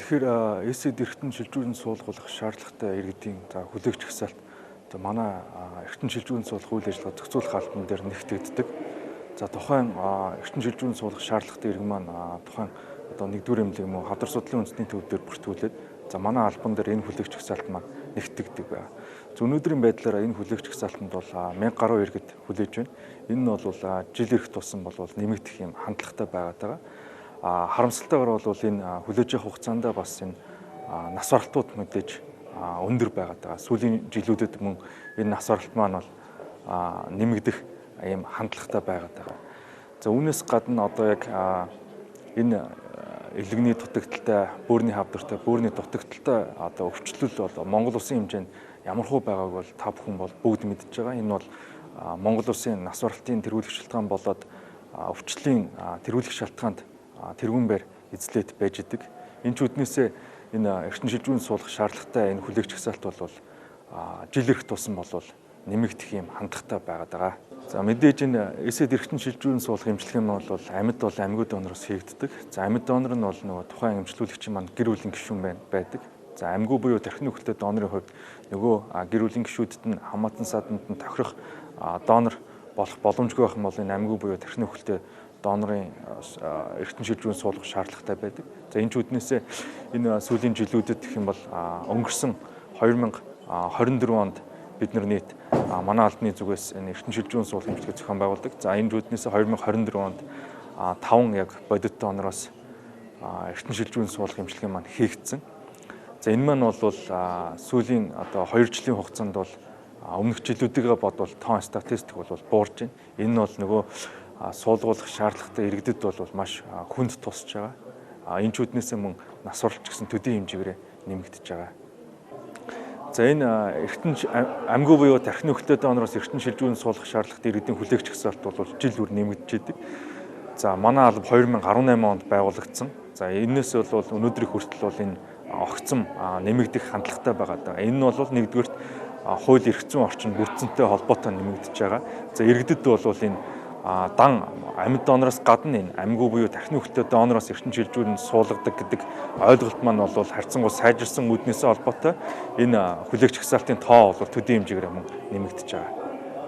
Тэгэхээр эсэд эргэтэн шилжүүлэн суулгах шаардлагатай иргэдийн за хүлээгч жагсаалт за манай эргэтэн шилжүүлэн суулгах үйл ажиллагаа зохицуулах албан дээр нэгтгэгддэг. За тухайн эргэтэн шилжүүлэн суулгах шаардлагатай иргэн маань тухайн одоо нэгдүгээр эмнэлэг юм уу хавдар судлалын үндэсний төв дээр бүртгүүлээд за манай албан дээр энэ хүлээгч жагсаалт маань нэгтгэгддэг байна. За өнөөдрийн байдлаар энэ хүлээгч жагсаалтанд бол 1000 гаруй иргэд хүлээж байна. Энэ нь бол жил ирэх тусам бол нэмэгдэх юм хандлагатай байгаад байгаа. Харамсалтайгаар бол энэ хүлээж авах хугацаанд бас энэ нас баралтууд мэдээж өндөр байгаад байгаа. Сүүлийн жилүүдэд мөн энэ нас баралт маань бол нэмэгдэх ийм хандлагатай байгаад байгаа. За үүнээс гадна одоо яг энэ элэгний дутагдалтай, бөөрийн хавдартай, бөөрийн дутагдалтай одоо өвчлөл бол Монгол улсын хэмжээнд ямархуу байгааг бол та бүхэн бол бүгд мэдж байгаа. Энэ бол Монгол улсын нас баралтын тэргүүлэх шалтгаан болоод өвчлийн тэргүүлэх шалтгаанд тэргүүн байр эзлээд байж идэг. Энэ ч үднээсээ энэ эртэн шилжүүн суулгах шаардлагатай энэ хүлээгч жагсаалт бол жил ирэх тусам бол нэмэгдэх юм хандлагатай байгаад байгаа. За мэдээж энэ эсэд эргэтэн шилжүүлэн суулгах эмчилгээ нь бол амьд бол амьгүй донороос хийгддэг. За амьд донор нь бол нөгөө тухайн эмчлүүлэгчийн маань гэр бүлийн гишүүн байдаг. За амьгүй буюу тархины үхэлтэй донорын хувьд нөгөө гэр бүлийн гишүүдэд нь хамаатан саданд нь тохирох донор болох боломжгүй байх юм бол энэ амьгүй буюу тархины үхэлтэй донорын эргэтэн шилжүүлэн суулгах шаардлагатай байдаг. За энэ ч үднээсээ энэ сүүлийн жилүүдэд гэх юм бол өнгөрсөн 2024 онд бид нар нийт манай албаны зүгээс энэ эргэтэн шилжүүлэн суулгах эмчилгээ зохион байгуулдаг. За энэ үүднээс 2024 онд 5 яг бодит донороос эргэтэн шилжүүлэн суулгах эмчилгээ маань хийгдсэн. За энэ маань бол сүүлийн одоо 2 жилийн хугацаанд бол өмнөх жилүүдийгээ бодвол тоон статистик бол буурж байна. Энэ нь бол нөгөө суулгуулах шаардлагатай иргэдэд бол маш хүнд тусч байгаа. Энэ ч үднээсээ мөн нас баралт гэсэн төдий хэмжээгээр нэмэгдэж байгаа. За энэ эргэтэн амьгүй буюу тархины үхэлтэй донороос эргэтэн шилжүүлэн суулгах шаардлагатай иргэдийн хүлээгч жагсаалт бол жил бүр нэмэгдэж идэг. За манай алба 2018 онд байгуулагдсан. За энээс бол өнөөдрийн хүртэл бол энэ огцом нэмэгдэх хандлагатай байгаа даа. Энэ нь бол нэгдүгээрт хууль эрх зүйн орчин бүтцэнтэй холбоотой нэмэгдэж байгаа. За иргэдэд бол энэ дан амьд донороос гадна энэ амьгүй буюу тархины үхэлтэй донороос эргэтэн шилжүүлэн суулгадаг гэдэг ойлголт маань бол харьцангуй сайжирсан үүднээсээ холбоотой энэ хүлээгч жагсаалтын тоо бол төдий хэмжээгээр мөн нэмэгдэж байгаа.